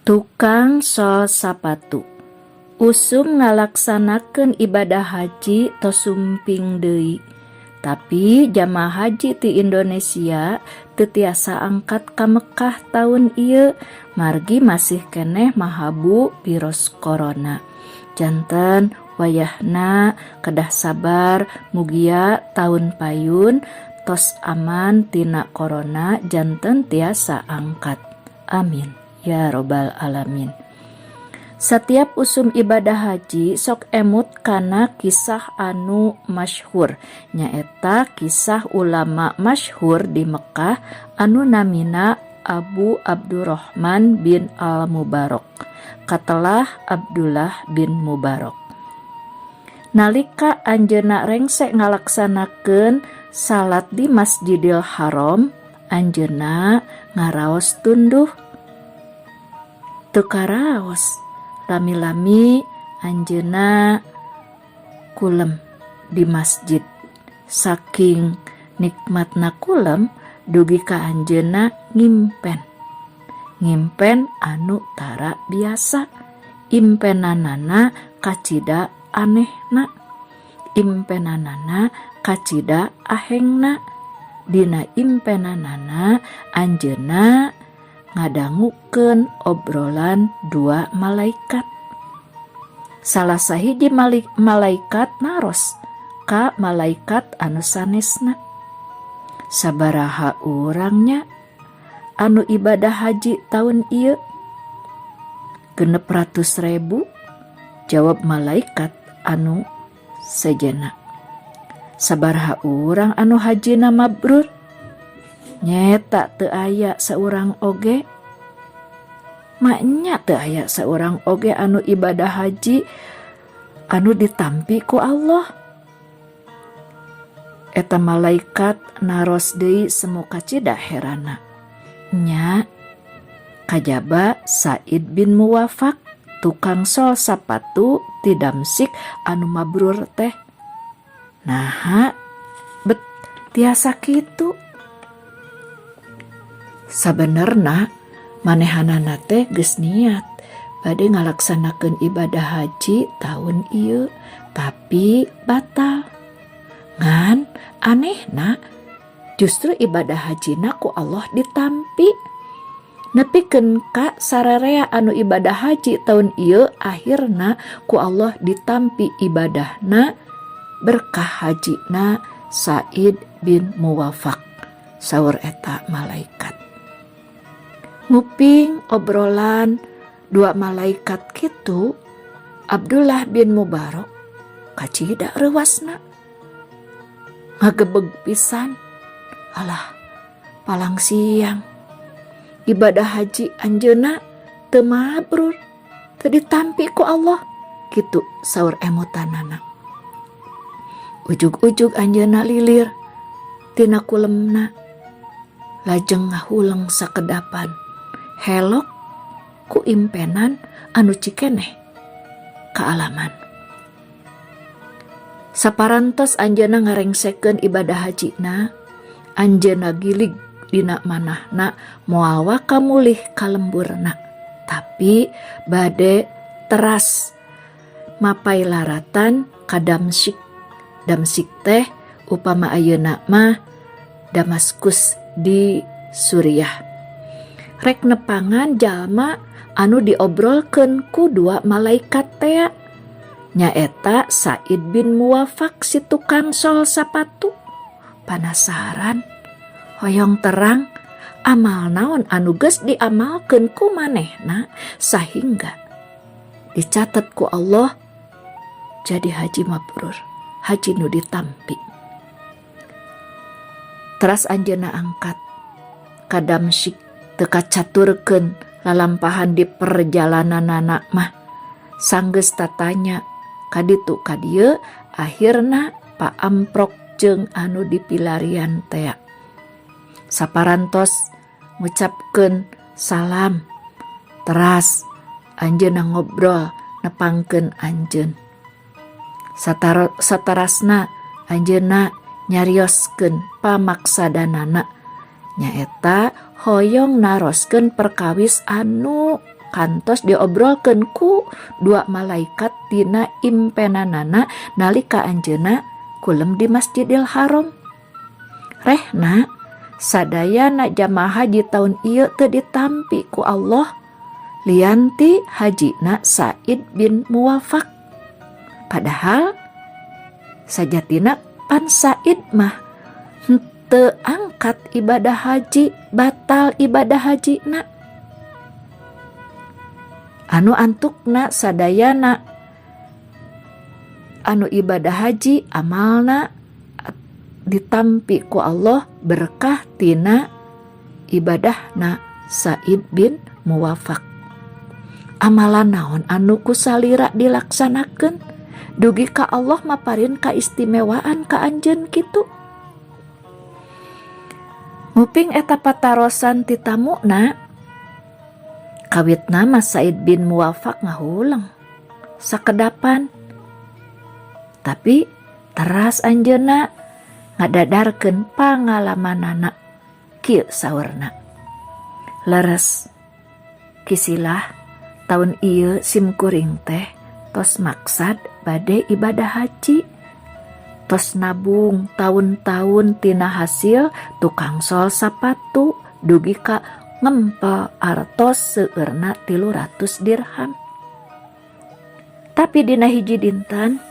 Tukang sol sapatu. Usum ngalaksanakeun ibadah haji tos sumping deui. Tapi jamaah haji ti Indonesia teu tiasa angkat ka Mekkah taun ieu margi masih keneh mahabu virus corona. Janten wayahna kedah sabar, mugia taun payun tos aman tina corona, janten tiasa angkat. Amin ya robbal alamin. Setiap usum ibadah haji sok emut kana kisah anu masyhur, nyaeta kisah ulama masyhur di Mekkah anu namina Abu Abdurrahman bin Al-Mubarok, katelah Abdullah bin Mubarok. Nalika anjeunna rengse ngalaksanakeun salat di Masjidil Haram, anjeunna ngaraos tunduh, teu karaos. Lami-lami anjeunna kulem di masjid. Saking nikmatna kulem, dugi ka anjeunna ngimpen, ngimpen anu tara biasa. Impenanana kacida anehna, impenanana kacida ahengna. Dina impenanana anjeunna ngadangukeun obrolan dua malaikat. Salah sahiji malaikat naros ka malaikat anu sanesna, "Sabaraha urang nya anu ibadah haji taun ieu?" "600.000," jawab malaikat anu sejenna. "Sabaraha urang anu hajina mabrur?" "Nyeta teu aya saurang oge." "Maenya teu aya saurang oge anu ibadah haji anu ditampi ku Allah?" Eta malaikat naros deui semu kacida herana. "Nya, kajaba Said bin Muwafaq, tukang sol sapatu ti Damsyik anu mabrur teh." "Naha bet tiasa kitu?" "Sabenerna manehanana teh geus niat bade ngalaksanakeun ibadah haji tahun ieu, tapi batal. Ngan anehna justru ibadah hajina ku Allah ditampi, nepikeun ka sararea anu ibadah haji tahun ieu akhirna ku Allah ditampi ibadahna berkah hajina Said bin Muwafaq," saur eta malaikat. Nguping obrolan dua malaikat kitu, Abdullah bin Mubarak kacida reuwasna, ngagebeg pisan. Alah, palang siang, ibadah haji anjeunna teu mabrur, teu ditampi ku Allah kitu, saur emutanana. Ujug-ujug anjeunna lilir tina kulemna, lajeng ngahuleng sakedapan, helok ku impenan anu cikeneh kaalaman. Saparantos anjeunna ngarengsekeun ibadah hajina, anjeunna gilig dina manahna moal waka mulih ka lemburna, tapi bade teras mapay laratan ka Damsyik. Damsyik teh upama ayeuna mah Damaskus di Suriah. Rek nepangan jalma anu diobrolkeun ku dua malaikat tea, nyaeta Said bin Muwafaq, si tukang sol sapatu. Panasaran, hoyong terang amal naon anu geus diamalkeun ku manehna sahingga dicatat ku Allah jadi haji mabrur, haji nu ditampi. Teras anjeunna angkat ka Damsyik. Teu kacaturkeun lalampahan di perjalananana mah. Sanggeus tatanya kaditu kadieu, akhirna paamprok jeung anu dipilarian tea. Saparantos ngucapkeun salam, teras anjeunna ngobrol nepangkeun anjeun. Satarasna anjeunna nyarioskeun pamaksadanana, nyaeta hoyong naroskeun perkawis anu Kantos diobrolkeun ku dua malaikat tina impenanana nalika anjeunna kulem di Masjidil Haram. Rehna sadayana jamaah haji taun ieu teu ditampi ku Allah lian ti hajina Said bin Muwafaq. Padahal sajatina pan Said mah henteu angkat ibadah haji, batal ibadah hajina. Anu antukna sadayana anu ibadah haji amalna ditampi ku Allah berkah tina ibadahna Said bin Muwafaq. Amalan naon anu ku salira dilaksanakeun dugi ka Allah maparin kaistimewaan ka anjeun kitu. Nguping eta patarosan ti tamuna, kawitna mah Said bin Muwafaq ngahuleng sakedapan. Tapi teras anjeunna ngadadarkeun pangalamanana kieu saurna. Leres kisilah taun ieu sim kuring teh tos maksad bade ibadah haji. Tos nabung taun-taun tina hasil tukang sol sapatu dugi ka ngempel artos seueurna 300 dirham. Tapi dina hiji dinten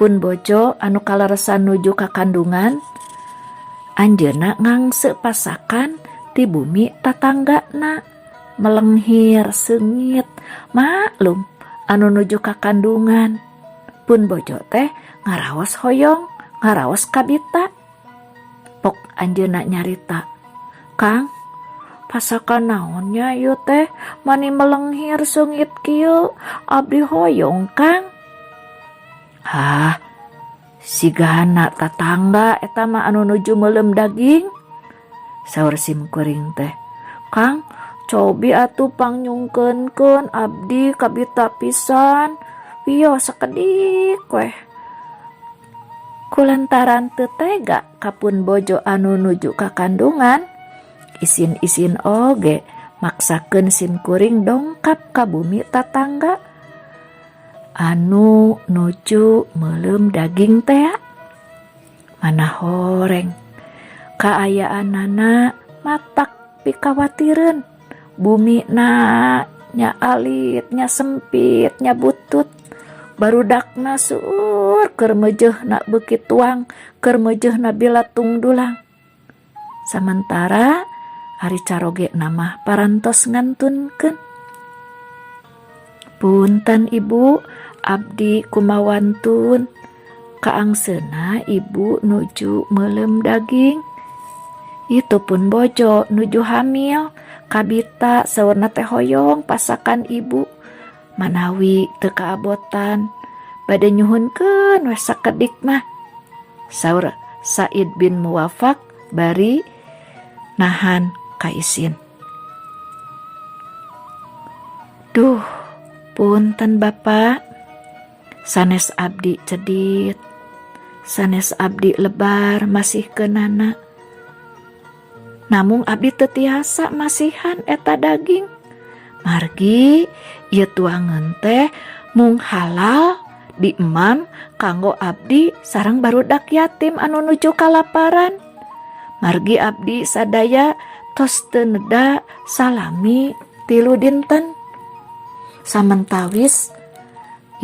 pun bojo anu kaleresan nuju ka kandungan, anjeunna ngangse pasakan ti bumi tatanggana melenghir seungit maklum anu nuju ka kandungan. Pun bojo teh ngaraos hoyong, ngaraos kabita. Pok anjeunna nyarita, Kang, pasakan naon nya ieu teh mani melenghir seungit kieu, abdi hoyong Kang. Hah, sigana tatangga eta mah anu nuju meuleum daging. Saur sim kuring teh, Kang, cobi atuh pangnyungkeunkeun abdi kabita pisan. Wios sakedik weh. Kulantaran teu tega ka pun bojo anu nuju ka kandungan, isin-isin oge maksakeun sim kuring dongkap ka bumi tatangga anu nuju meuleum daging tea. Mana horeng kaayaanana matak pikawatireun, bumina nya alit nya sempit nya butut, barudakna seueur keur meujeuhna beuki tuang, keur meujeuhna bilatung dulang. Samantara ari caroge mah parantos ngantunkeun. Punten ibu, abdi kumawantun kaangseuna ibu nuju meuleum daging. Itu pun bojo nuju hamil kabita saurna teh hoyong pasakan ibu manawi teu kaabotan bade nyuhunkeun we sakedik mah. Saur Said bin Muwafaq bari nahan kaisin. Duh, punten Bapak, sanes abdi cedit, sanes abdi lebar masih kenana. Namung abdi teu tiasa masihan eta daging. Margi ieu tuangan teh mung halal di emam kanggo abdi sareng barudak yatim anu nuju kalaparan. Margi abdi sadaya tos teu neda salami 3 dinten. Samentawis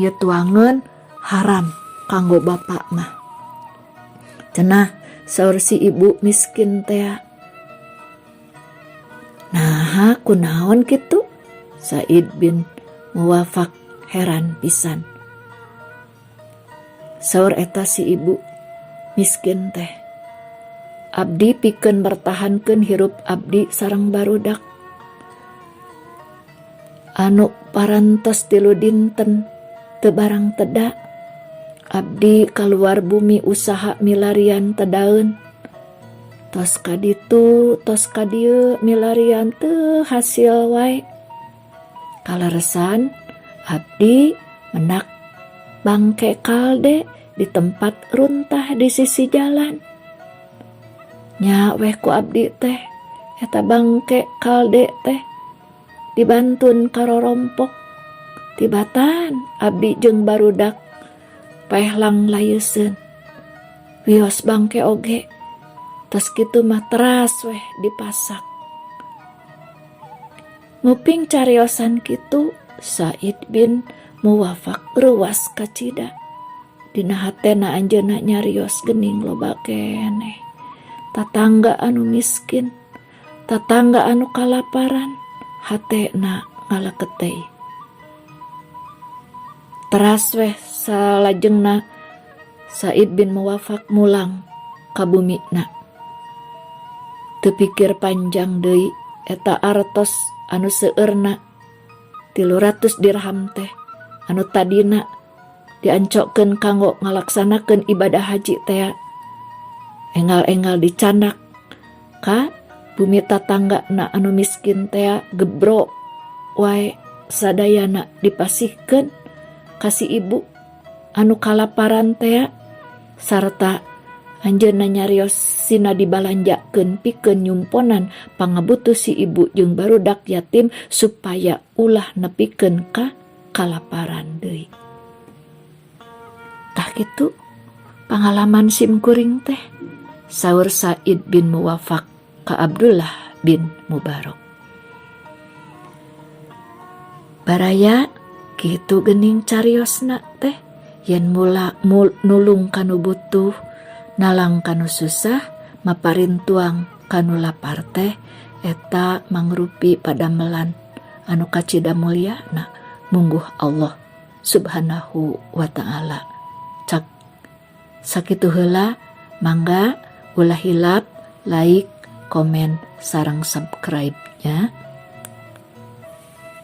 ieu tuangan haram kanggo bapak mah. Cenah saur si ibu miskin tea. Naha kunaon kitu? Said bin Muwafaq heran pisan. Saur eta si ibu miskin teh, abdi pikeun mertahankeun hirup abdi sareng barudak anu parantos 3 dinten teu barang teda. Abdi kaluar bumi usaha milarian tedaeun. Tos kaditu tos kadieu milarian teu hasil wae. Kaleresan abdi menak bangke kalde di tempat runtah di sisi jalan. Nya weh ku abdi teh eta bangke kalde teh. Dibantun karorompok tibatan abdi jeung barudak paehlang layeuseun. Wios bangke oge tos kitu mah teras weh dipasak. Nguping cariosan kitu Said bin Muwafaq reuwas kacida. Dina hatena anjeunna nyarios geuning loba keneh tatangga anu miskin, tatangga anu kalaparan, hatena ngalaketei. Teras weh salajengna Said bin Muwafaq mulang ka bumina. Teu pikir panjang deui eta artos anu seueurna 300 dirham teh anu tadina diancokkeun kanggo ngalaksanakeun ibadah haji tea engal-engal dicandak ka bumi tatangga na anu miskin tea gebro wae sadayana dipasihkeun ka si ibu anu kalaparan tea sarta anjeunna nyarios sina dibalanjakeun pikeun nyumponan pangabutuh si ibu jeung barudak yatim supaya ulah nepikeun ka kalaparan deui. Tah kitu pangalaman sim kuring teh, saur Said bin Muwafaq ka Abdullah bin Mubarak. Baraya kitu geuning cariosna teh yen mula nulung kanu butuh, nalang kanu susah, maparin tuang kanu lapar teh eta mangrupi padamelan anu kacida mulyana mungguh Allah Subhanahu wa Ta'ala. Cak sakitu heula, mangga ulah hilap like, komen, sareng subscribe nya.